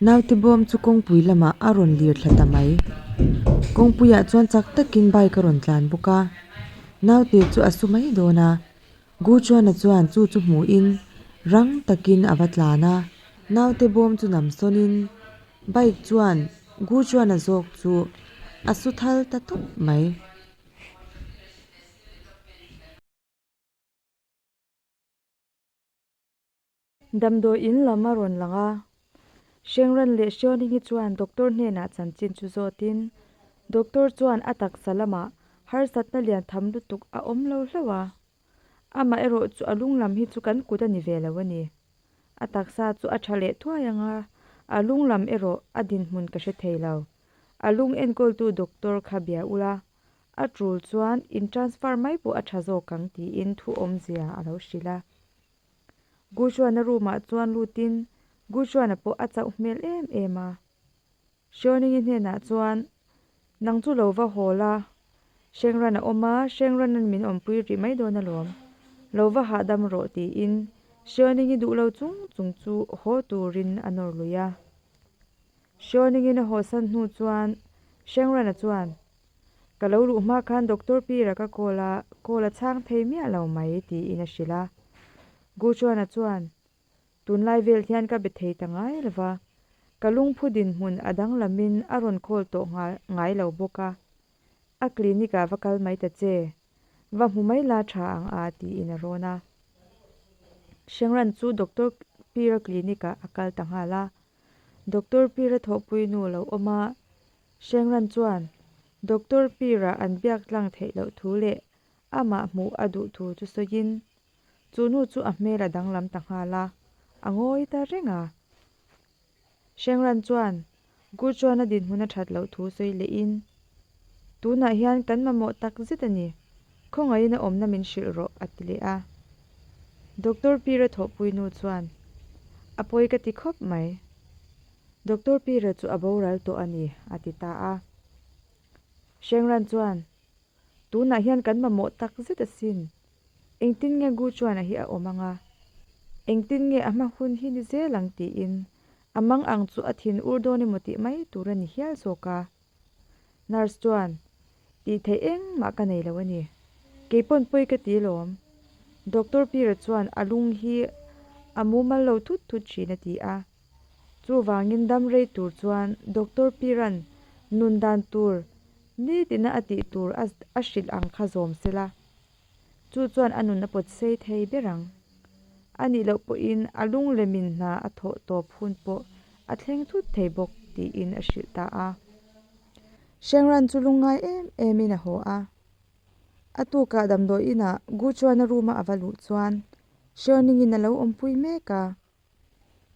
Naute bawm chu kawngpui lamah a rawn lir thla ta mai. Kawngpuiah chuan chak takin bike a rawn tlan bawk a, naute chu a su mai dawn a. Gu Chuana chuan chu chu hmuhin rang takin a va tlan a. Naute bawm chu nam sawnin bike chuan Gu Chuana zawk chu a su thal ta tawp mai. Damdawi in lam a rawn lang a, Hrengran leh Hriawninghi chuan doctor hnenah chanchin chu zawtin doctor chuan a taksa lamah harsatna lian tham lutuk a awm lo hlauh a, amah erawh chu a lung lam hi chu kan kut a ni ve lo a ni. A taksa chu a tha leh thuai ang a, a lung lam erawh a dinhmun ka hre thei lo. A lung enkawltu doctor kha bia ula, a tul chuan in transfer mai pawh a tha zawk ang tiin thu awmzia a lo hrilh a. Guchuana room ah chuan lutin Guchuana pawh a chauh hmel em em a. Hriawning'i hnenah chuan, Nang chu lo va haw la, Hrengran a awm a, Hrengran-a'n min awmpui rih mai dawn alawm. Lo va hahdam rawh tiin Hriawning'i duh lo chung chung chu haw turin a nawr lui a. Hriawning'in a hawsan hnu chuan Hrengrana chuan, Ka lo luh hma khan Doctor Pira ka call a, call a chhang thei miah lo mai, tiin a hrilh a. Guchuana chuan, Tunlai vel hian ka be thei ta ngai lo va, ka lungphu dinhmun a danglamin a rawn call tawh ngai lo bawk a, a clinic ah va kal mai ta che, va hmu mai la tha ang a, tiin a rawn a. Hrengran chu Doctor Pira clinic ah a kal ta nghal a, Doctor Pira thawhpui nu lo awm a, Hrengran chuan Doctor Pira an biak tlang theih loh thu leh amah hmuh a duh thu chu sawiin chu nu chu a hmel a danglam ta nghal a, a ngawi ta reng a. Hrengran chuan Gu chuan a dinhmun a that loh thu sawi lehin, Tunah hian kan mamawh tak zet a ni, khawngaihin a awmna min hrilh rawh a ti leh a. Doctor Pira thawhpui nu chuan, A pawi ka ti khawp mai. Doctor Pira chu a boral tawh a ni, a ti ta a. Hrengran chuan, Tunah hian kan mamawh tak zet asin. Engtin nge Gu Chuana hi a awm ang a? Engtin nge a hma hun hi ni zel ang tiin a mang ang chu a thin ur dawn emaw tih mai tur a ni hial zawk a. Nurse chuan, Tih theih engmah ka nei lo a ni. Keipawn pawi ka ti lawm. Doctor Pira chuan a lung hi a mumal lo thut thut thin a ti a. Chuvangin dam rei tur chuan Doctor Piran nun dan tur nitina a tih tur a hrilh ang kha zawm se la, chu chuan a nun a pawt sei thei ber ang. A nih loh pawhin a lunglemin hna a thawh tawp hun pawh a thleng thut thei bawk tiin a hrilh ta a. Hrengran chu lungngai em emin a haw a. A tukah damdawi inah Gu chuan a room-a a va luh chuan Hrewningin a lo awmpui mek a.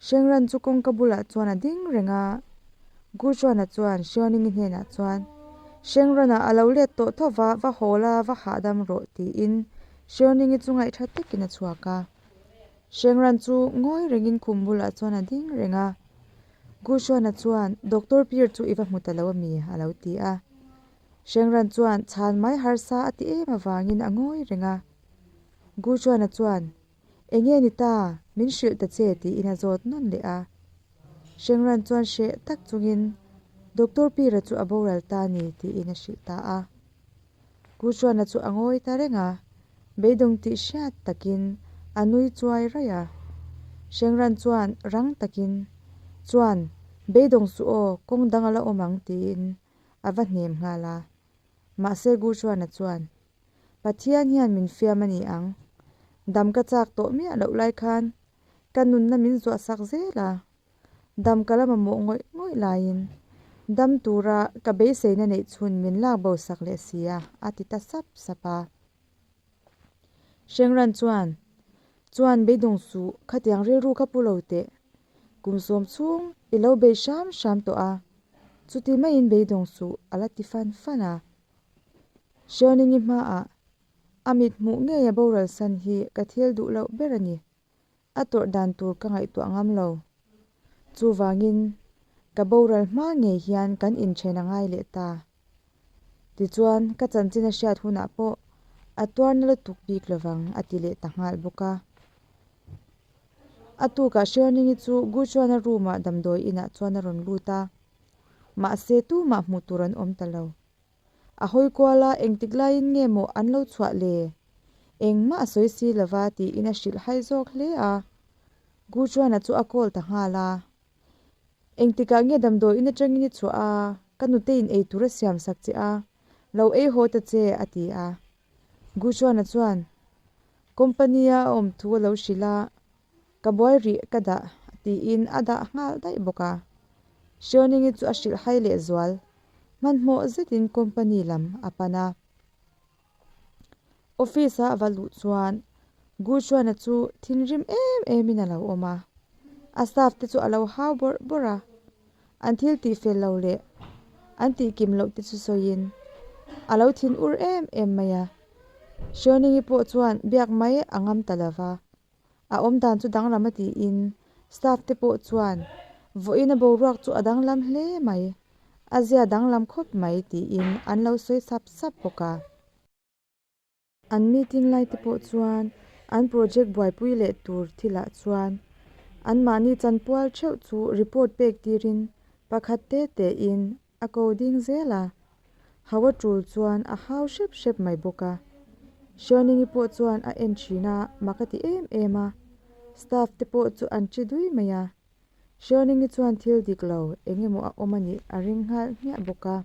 Hrengran chu kawngka bulah chuan a ding reng a, Guchuana chuan Hriawning'i hnenah chuan, Hrengrana a lo let tawh tho va, va haw la, va hahdam rawh tiin Hriawning'i chu ngaihtha takin a chhuak a. Hrengran chu ngawi rengin khum bulah chuan a ding reng a, Guchuana chuan, Doctor Pir chu i va hmu ta lo a mi? a lo ti a. Hrengran chuan chhan mai harsa a ti em avangin a ngawi reng a. Guchuana chuan, Enge ni ta, min hrilh ta che tiin a zawt nawn leh a. Hrengran chuan hreh tak chungin Doctor Pira chu a boral ta ni tiin a hrilh ta a. Kuchuana chu a ngawi ta reng a, beidawng tih hriat takin a nui chuai raih a. Hrengran chuan rang takin chuan beidawng suh aw, kawng dang a la awm ang tiin a va hnem nghal a. Mahse Guchuana chuan Pathian hian min fiam a ni ang. Dam ka chak tawh miah loh lai khan ka nunna min zuah sak zel a. Dam ka la mamawh ngawih ngawih laiin dam tura ka beiseina neih chhun min lak bo sak leh si a, a ti ta sap sap a. Hrengran chuan, Chuan beidawng suh, khatiang rilru kha pu lo teh. Kum sawm chhung i lo bei hram hram tawh a, chuti maiin beidawng suh, a la ti fan fan a. Hriawning'i hmaah a mit hmuh ngei a boral san hi ka thil duh loh ber a ni. A tawrh dan tur ka ngaihtuah ngam lo. Chuvangin ka boral hma ngei hian kan inthen a ngai leh ta. Tichuan ka chanchin a hriat hunah pawh a tuarna lutuk bik lovang a ti leh ta nghal bawk a. A tukah Hriawnengi chu Guchuana room-ah damdawi inah chuan a rawn lut a, mahse tumah hmuh tur an awm ta lo. A hawi kual a, engtik laiin nge maw an lo chhuah le? Engmah a sawi si lova tiin a hrilh hai zawk hle a. Guchuana chu a call ta nghal a. Engtikah nge damdawi in atangin i chhuah a, ka nuteiin ei tur a siam sak che a, lo ei haw ta che, a ti a. Guchuana chuan company-a a awm thu a lo hrilh a, ka buai rih ka dah tiin a dah nghal daih bawk a. Hriawnengi chu a hrilh hai leh zual, hmanhmawh zetin company lam a pan a. Office-a a va luh chuan Guchuana chu thinrim em emin a lo awm a, a staff te chu a lo hau bawrh bawrh a, an thil tih fel lo leh an tih kim loh te chu sawiin a lo thin ur em em mai a. Hriawnengi pawh chuan biak mai a ngam ta lo va, A awmdan chu danglam a tiin staff te pawh chuan vawiin a boruak chu a danglam hle mai, a zia danglam khawp mai tiin an lo sawi sap sap bawk a. An meeting lai te pawh chuan an project buaipui leh tur thilah chuan anmahni chanpual theuh chu report pek tirin pakhat te tein A ko ding zel a, Hawa tul chuan a hau hrep hrep mai bawk a. Hriawnengi pawh chuan a en thin a, mak a ti em em a. Staff te pawh chu an chi dui mai a. Hriawnengi chuan thil dik lo eng emaw a awm a nih a ring nghal hmiah bawk a.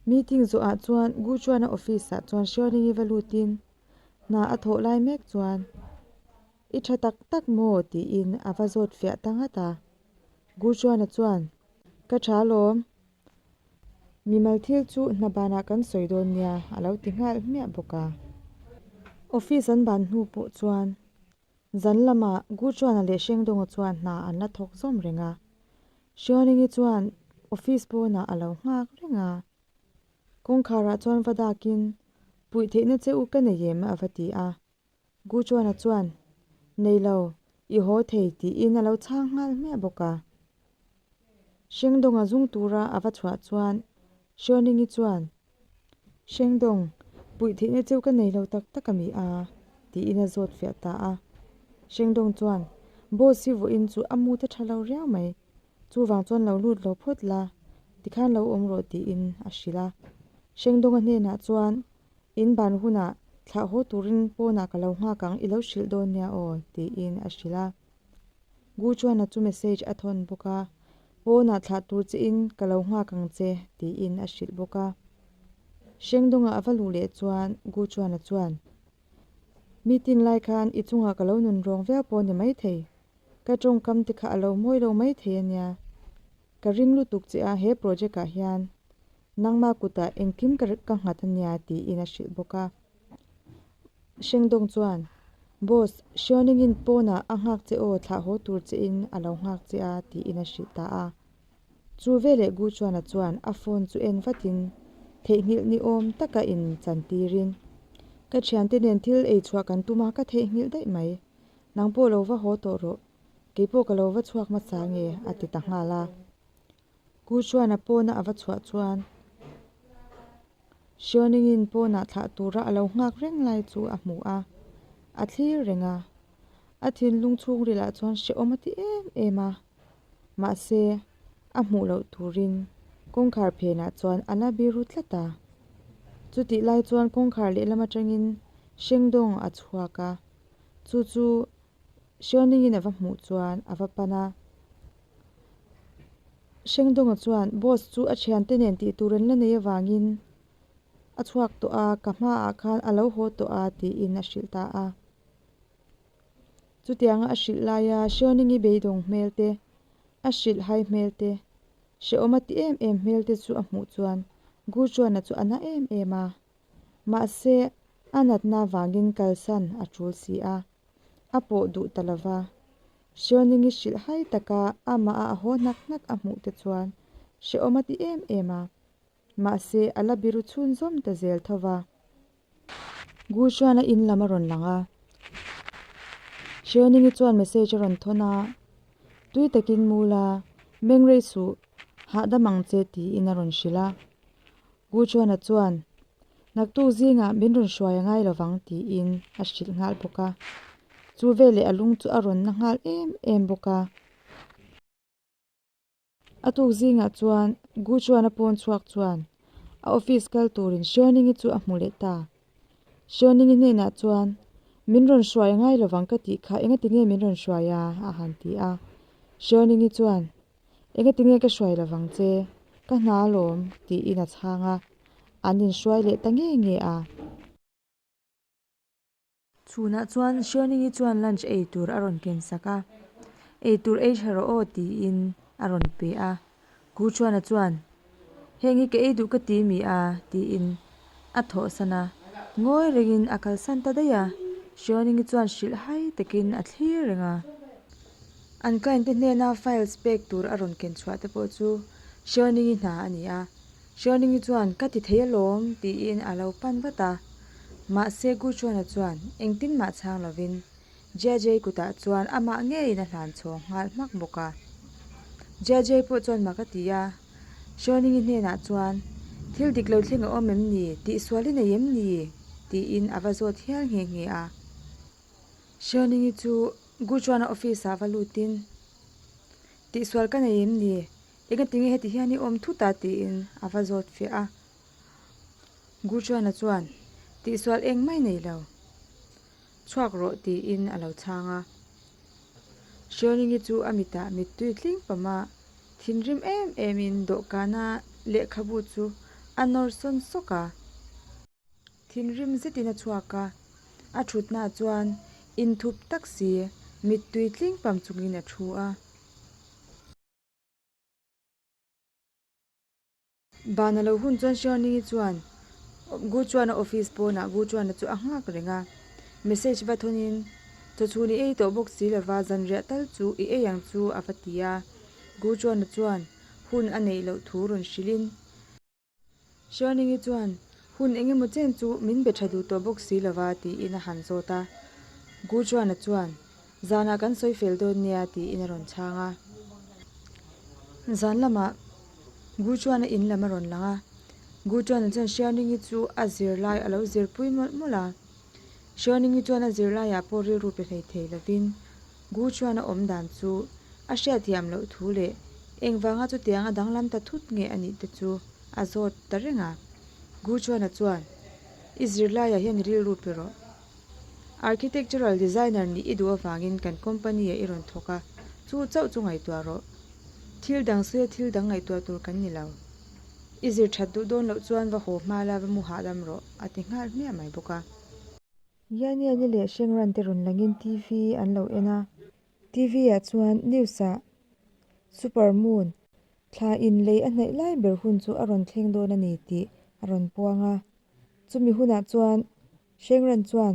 Meeting zawhah chuan Gu chuan a office ah chuan Hriawnengi va lutin hna a thawh lai mek chuan, I tha tak tak maw? tiin a va zawt fiah ta ngat a. Gu Chuana chuan, Ka tha alawm. Mimal thil chu hna banah kan sawi dawn nia, a lo ti nghal hmiah bawk a. Office an ban hnu pawh chuan zan lamah Gu Chuana leh Hrengdawnga chuan hna an la thawk zawm reng a. Hriawnengi chuan office pawnah a lo nghak reng a. Kawngkharah chuan va dakin, Puih theihna che u ka nei em? a va ti a. Gu Chuana chuan, Nei lo, i haw thei tiin a lo chhang nghal hmiah bawk a. Hrengdawnga zung tura a va chhuah chuan Hriawnengi chuan, Hrengdawng, puih theihna cheu ka nei lo tak tak a mi a? tiin a zawt fiah ta a. Hrengdawng chuan, Boss hi vawiin chu a mut a tha lo riau mai, chuvang chuan lo lut lo phawt la, tikhan lo awm rawh tiin a hrilh a. Hrengdawnga hnenah chuan, In ban hunah thlah haw turin pawnah ka lo nghak ang, i lo hrilh dawn nia aw, tiin a hrilh a. Gu chuan a chu message a thawn bawk a, Pawnah thlah tur che in ka lo nghak ang che, tiin a hrilh bawk a. Hrengdawngah a va luh leh chuan Gu chuan a chuan, Meeting lai khan i chungah ka lo nun rawng viau pawh ni maithei, ka tawngkam te kha a lo mawi lo maithei a nia. Ka ring lutuk che a, he project ah hian nangma kutah engkim ka ka nghat a nia tiin a hrilh bawk a. Hrengdawng chuan, Boss, Hriawningin pawnah a nghak che aw, thlah haw tur che in a lo nghak che a tiin a hrilh ta a. Chu veleh Gu Chuana chuan a phone chu en vatin theihnghilh ni awm taka in chan tirin, Ka thiante nen thil ei chhuah kan tum a, ka theihnghilh daih mai. Nang pawh lo va haw tawh rawh. Keipawh ka lo va chhuak hmasa nge? a ti ta nghal a. Ku chuan a pawna a va chhuah chuan Hriawningin pawnah thlah tura a lo nghak reng lai chu a hmu a, a thlir reng a. A thinlung chhungrilah chuan hrehawm a ti em em a, mahse a hmuh loh turin kawngkhar phenah chuan a la biru tlat a. Chutih lai chuan kawngkhar lehlam atangin Hrengdawng a chhuak a, chu chu Hriawningin a va hmuh chuan a va pan a. Hrengdawnga chuan boss chu a thiante nen tih tur an la nei avangin a chhuak tawh a, ka hmaah khan a lo haw tawh a tiin a hrilh ta a. Chutianga a hrilh laia Hriawningin beidawng hmel te, a hrilh hai hmel te, hrehawm a ti em em hmel te chu a hmuh chuan Gu Chuana chu a na em em a. Mahse, a natna vangin kalsan a tul si a. A pawh duh ta lo va. Hriawnengi hrilh hai taka amah a haw hnak hnak a hmuh te chuan hrehawm a ti em em a. Mahse, a la biru chhun zawm ta zel tho va. Gu chuan a in lam a rawn lang a. Hriawnengi chuan message a rawn thawn a, Tui takin mu la, meng rei suh, hahdam ang che tiin a rawn hrilh a. Gu Chuana chuan, Naktuk zingah min rawn hruai a ngai lovang tiin a hrilh nghal bawk a. Chu veleh a lung chu a rawn na nghal em em bawk a. A tuk zingah chuan Gu chuan a pawn chhuak chuan a office kal turin Xiaoning-i chu a hmu leh ta. Xiaoning-i hnenah chuan, Min rawn hruai ngai lovang ka tih kha engati nge min rawn hruai a? a han ti a. Xiaoning-i chuan, Engati nge ka hruai lovang che? Ka hna alawm, tiin a chhang a. An inhruai leh ta nge nge a. Chhunah chuan Xiaoning-i chuan lunch ei tur a rawn ken sak a, Ei tur ei tha rawh aw tiin a rawn pe a. Ku Chuana chuan, Heng hi ka ei duh ka ti mi a? tiin a thawhsan a, ngawi rengin a kalsan ta daih a. Xiaoning-i chuan hrilh hai takin a thlir reng a. An client te hnena files pek tur a rawn ken chhuah te pawh chu Xiaoning-i hna a ni a. Xiaoning-i chuan, Ka ti thei alawm, tiin a lo pan vat a. Mahse, Gu Chuana chuan engtin mah chhang lovin Jia Jie kutah chuan amah ngeiin a hlan chhawng nghal hmak bawk a. Jia Jie pawh chuan mak a ti a, Xiaoning-i hnenah chuan, Thil dik lo thleng a awm em ni? Tihsual i nei em ni? tiin a va zawt hial nghe nghe a. Xiaoning-i chu Gu Chuana office-ah va lutin, Tihsual ka nei em ni? Engati nge heti hian i awm thut a? tiin a va zawt fiah a. Guchuana chuan, Tihsual eng mai nei lo. Chhuak rawh tiin a lo chhang a. Hriawngi chu a mitah mittui tling pam a, thinrim em emin dawhkana lehkhabu chu a nawr sawn sawk a. Thinrim zetin a chhuak a, a thutnaah chuan inthup tak si mittui tling pam chungin a thu a. Ban a lo hun chuan Xiaoning-i chuan Gu Chuan-a office pawnah Gu Chuan-a chu a nghak reng a. Message va thawnin, Chawchhun i ei tawh bawk si lova, zanriah tal chu i ei ang chu a va ti a. Gu Chuan-a chuan hun a neih loh thu rawn hrilhin, Xiaoning-i chuan, Hun eng emaw chen chu min be tha duh tawh bawk si lova, tiin a han zawt a. Gu Chuan-a chuan, Zanah kan sawi fel dawn nia, tiin a rawn chhang a. Zan lamah Gu Chuan-a in lam a rawn lang a. Gu Chuan-a chuan Xiaoning-i chu a zirlai a lo zirpui mawlh mawlh a. Xiaoning-i chuan a zirlaiah pawh rilru pe hlei thei lovin Gu chuan a awm dan chu a hriatthiam loh thu leh engvanga chutiang a danglam ta thut nge a nih te chu a zawt ta reng a. Gu chuan-a chuan, I zirlaiah hian i rilru pe rawh. Architectural designer nih i duh avangin kan company-ah i rawn thawk a, chu chauh chu ngaihtuah rawh. Thil dang sawi a thil dang ngaihtuah tur kan ni lo. I zir that duh dawn loh chuan va haw hma la va mu hahdam rawh, a ti nghal hmiah mai bawk a. Yanyan-i leh Shengran te rawn langin TV an lo en a. TV ah chuan news ah Super Moon thla in lei a hnaih lai ber hun chu a rawn thleng dawn a ni tih a rawn puang a. Chumi hunah chuan Shengran chuan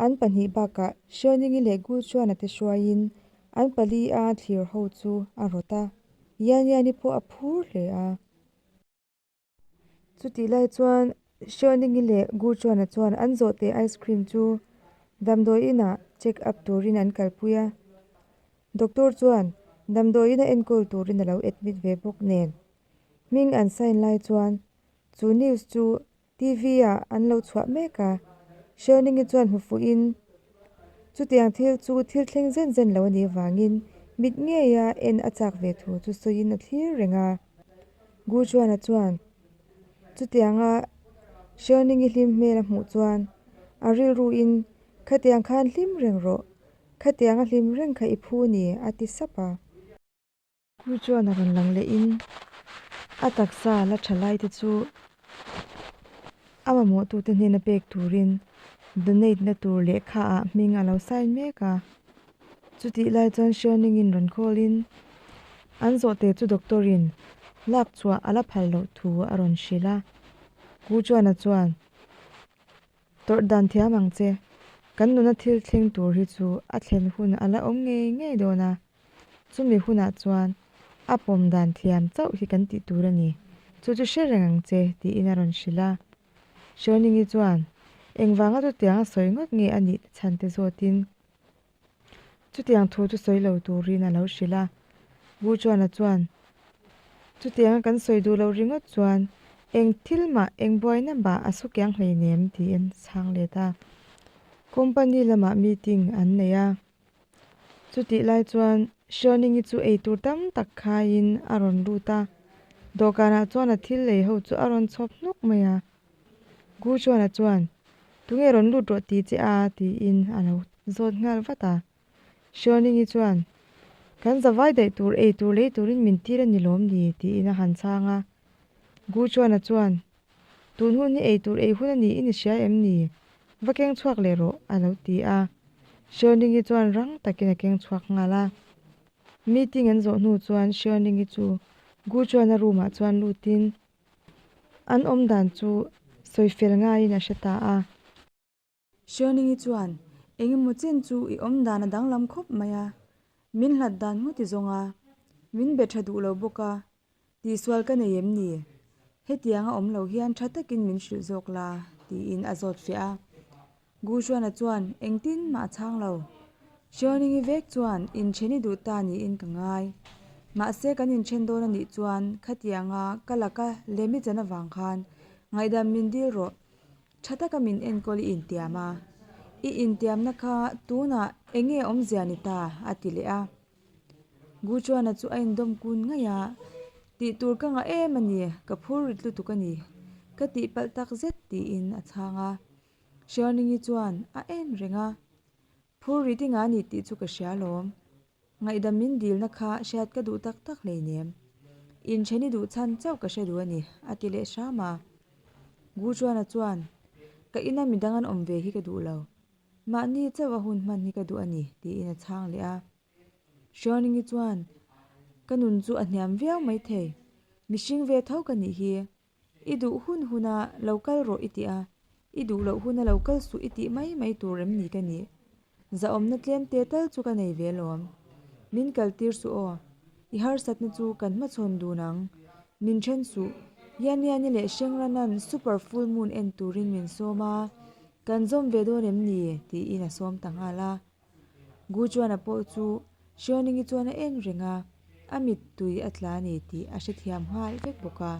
an pahnih bakah Xiaoning-i leh Gu Chuan-a te hruaiin an pali a thlir ho chu a rawt a. Yanyan-i pawh a phur hle a. Chutih lai chuan Xiaoning-i leh Gu Chuan-a chuan an zawhte ice cream chu damdawi inah check up turin an kalpui a. Doctor chuan damdawi ina enkawl turin a lo admit ve bawk nen. Hming an sign lai chuan chu news chu TV ah an lo chhuah mek a. Xiaoning-i chuan hmu fuhin chutiang thil chu thil thleng zen zen lo a nih avangin mit ngeia en a chak ve thu chu sawiin a thlir reng a. Gu Chuana chuan chutianga Xiaoning-i hlim hmel a hmuh chuan a rilruin, Khatiang khan hlim reng rawh, khatianga hlim reng kha i phu ni, a ti sap a. Gu Chuana rawn lang lehin a taksa la tha lai te chu a mamawhtute hnena pek turin donate na tur lehkha ah hming a lo sign mek a. Chutih lai chuan Xiaoning-in rawn call-in an zawhte chu doctor-in lak chhuah a la phal loh thu a rawn hrilh a. Gu Chuana chuan, Tawrh dan thiam ang che, kan nuna thil thleng tur hi chu a thlen hun a la awm ngei ngei dawn a, chumi hunah chuan a pawm dan thiam chauh hi kan tih tur a ni, chu chu hre reng ang che, tiin a rawn hrilh a. Xiaoning-i chuan, Engvanga chutiang a sawi ngawt nge a nih te chhan te zawtin, Chutiang thu chu sawi lo turin a lo hrilh a. Gu Chuana chuan, Chutianga kan sawi duh loh ringawt chuan eng thil mah, eng buaina mah a su kiang hleinem, tiin chhang let a. Company lamah meeting an nei a. Chutih lai chuan Hrianingi chu eitur tam tak khaiin a rawn lut a, dawhkanah chuan a thil lei ho chu a rawn chhawp hnuk mai a. Gu Chuana chuan, Tunge rawn lut rawh ti che a? tiin a lo zawt nghal vat a. Hrianingi chuan, Kan zavai daih tur eitur lei turin min tir a ni lawm ni? tiin a han chhang a. Gu Chuana chuan, Tun hun hi eitur ei hun a ni in i hria em ni? Va keng chhuak leh rawh, a lo ti a. Hrianingi chuan rang takin a keng chhuak nghal a. Meeting an zawh hnu chuan Hrianingi chu Gu Chuana room ah chuan lutin an awm dan chu sawi fel ngaiin a hre ta a. Hrianingi chuan, Engemaw chen chu i awm dan a danglam khawp mai a, min hlat dan ngawt i zawng a, min be tha duh lo bawk a, tihsual ka nei em ni? Hetiang a awm lo hian tha takin min hrilh zawk la, tiin a zawt fiah a. Guhruana chuan engtin mah a chhang lo. Hrianingi vek chuan inthen i duh ta niin ka ngai. Mahse kan inthen dawn a nih chuan khatianga ka laka lemi chan avang khan ngaihdam min dil rawh. Tha taka min enkawl i intiam a, i intiamna kha tunah eng nge awmzia ni ta? a ti leh a. Guchuana chu a indawm kun ngaih a, Tih tur ka ngah em a ni, ka phur rit lutuk a ni, ka tihpalh tak zet tiin a chhang a. Hrianingi chuan a en reng a, Phur rit i ngah ni tih chu ka hria alawm. Ngaihdam min dilna kha hriat ka duh tak tak hleinem. Inthen i duh chhan chauh ka hre duh a ni, a ti leh hram a. Gu Chuana chuan, Ka ina midang an awm ve hi ka duh lo. Mahni chauh a hun hman hi ka duh a ni, tiin a chhang leh a. Hrianingi chuan, Ka nun chu a hniam viau maithei. Mihring ve tho ka nih hi. I duh hun huna lo kal rawh i tih a, i duh loh huna lo kal suh i tih mai mai tur em ni ka nih? Zahawmna tlem te tal chu ka nei ve alawm. Min kal tir suh aw. I harsatna chu kan hmachhawn dun ang. Min then suh. Yaniani leh Hrengrana'n Super Full Moon en turin min sawm a, kan zawm ve dawn em ni? tiin a sawm ta nghal a. Gu Chuana pawh chu Hrianingi chuan a en reng a, a mittui a tla a ni tih a hrethiam nghal vek bawk a.